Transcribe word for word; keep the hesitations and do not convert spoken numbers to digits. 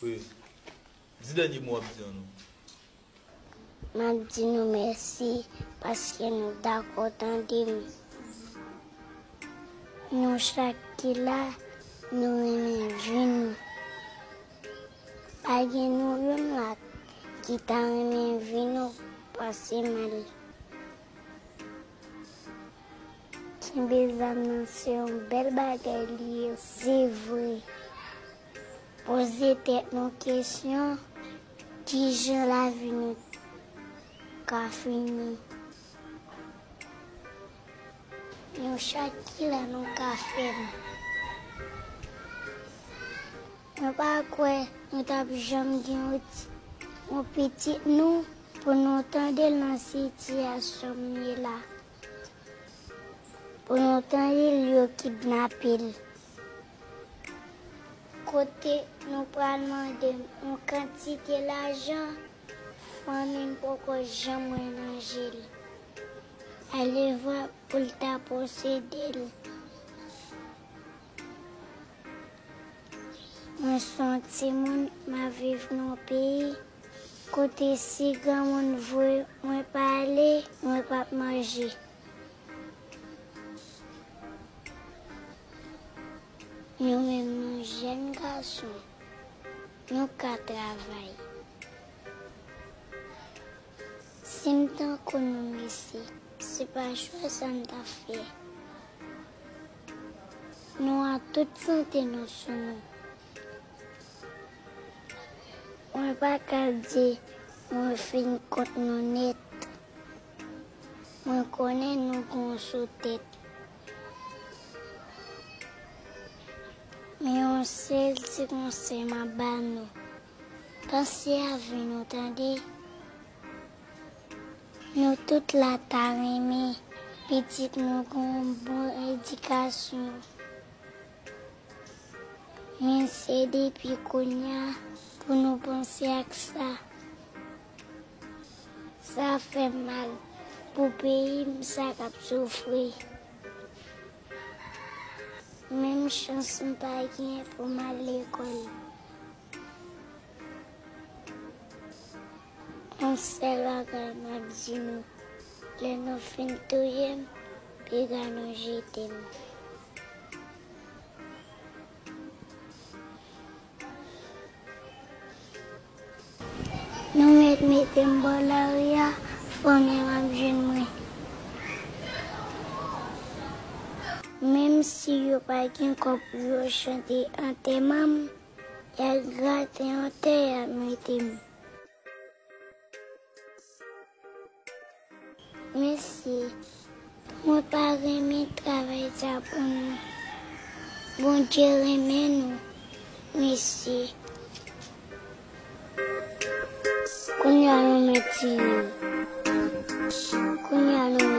Wi. Di dènye mo w ap di an non. M ap di nou mèsi paske nou dakò tande m. Nou chak ki la, nou renmen vi nou. Pa gen nou youn la ki ta renmen vi nou pase mal. Kenbe zam nan se yon bèl bagay li ye, se vre. Poze tèt nou kesyon, kijan lavi nou ka fini? Nou chak ki la nou ka fè l. Mwen pa kwè nou t ap janm gen yon ti, yon pitit nou pou nou tande l nan sitiyasyon m ye la. Pou nou tande l yo kidnape l. Kote nou pral mande m yon kantite lajan, fanmi m poko janm wè nan je l. Alevwa pou l ta posede l. Mwen se yon timoun, m ap viv nan yon peyi kote si granmoun voye mwen pa ale, mwen p ap manje. Nou menm nou jèn gason, nou ka travay. Si m tankou nou mesye, se pa chwa sa m ta fè. Nou a tout sante nou sou nou. Mwen pa ka di mwen fin kont nou nèt. Mwen konnen nou gon sou tèt. Men yon sèl ti konsèy m ap ba nou. Panse a vi nou, tande? Nou tout la ta renmen pitit nou gon bon edikasyon. Men se depi kounye a pou nou panse ak sa. Sa fè m mal pou peyi m sa k ap soufri. Menm chans m pa gen pou m al lekòl. Yon sèl bagay m ap di nou, lè nou fin touye m, piga nou jete m. Nou mèt mete m bò lari a, fanmi m ap jwenn mwen. Menm si yo pa gen kòb pou yo chante antèman m, y al grate yon tè y ap mete m. Mesye, mwen pa renmen travay sa pou nou. Bondye renmen nou, mesye. Kounye a nou mèt tire m. Kounye a nou